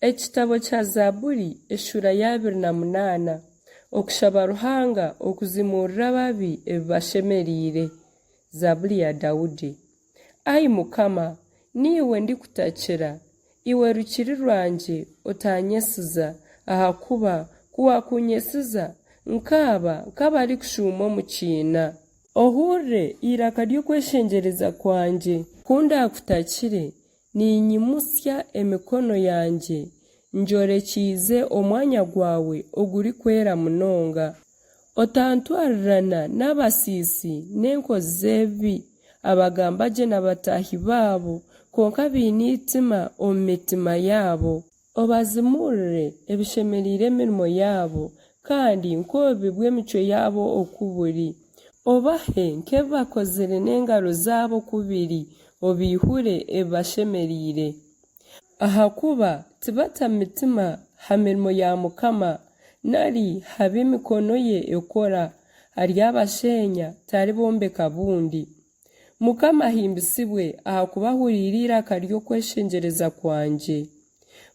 Ekitabo kya Zaaburi eshuura y'abiri na munaana, Okushaba Ruhanga okuzimuurira ababi ebibashemereire. Zaaburi ya Daudi. Ai Mukama, niiwe ndikutakira, Iwe Rukiri rwangye, otaanyetsiza, ahakuba ku waakuunyetsiza, nkaaba nk'abarikushuuma omu kiina. Ohurire eiraka ry'okweshengyereza kwangye. Ku ndaakutakire, Niinyimutsya emikono yangye ngyorekyeize omwanya gwawe ogurikwera munonga. Otantwarirana n'abasiisi n'enkozi z'ebibi, abagamba gye na bataahi baabo, kwonka baine eitima omu mitima yaabo. Obazimuurire ebishemereire emirimo yaabo, kandi nk'obubi bw'emicwe yaabo oku buri. Obahe nk'ebi bakozire n'engaro zaabo oku biri, obaihure ebibashemereire. Ahakuba tibata mitima ha mirimo ya Mukama, nari ha bi emikono ye ekora, aryabasheenya, taribombeka bundi. Mukama ahimbisibwe, ahakuba ahuriire eiraka ry'okweshengyereza kwangye.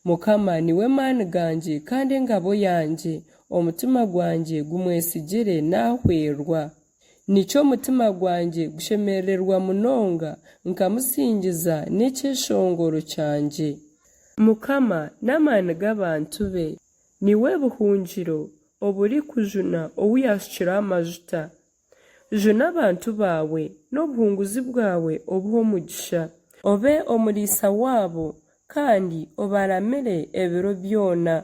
Mukama niwe maani gangye kandi engabo yangye, omutima gwangye gumwesigire naahwerwa. Nikyo omutima gwangye gushemerererwa munonga, nkamusingiza n'ekyeshongoro kyangye. Mukama n'amaani g'abantu be, niwe buhungiro oburikujuna ou yaashukireho amajuta. Juna abantu baawe, n'obuhunguzi bwawe obuhe omugisha. Obe omuriisa waabo, kandi obaramire ebiro byona.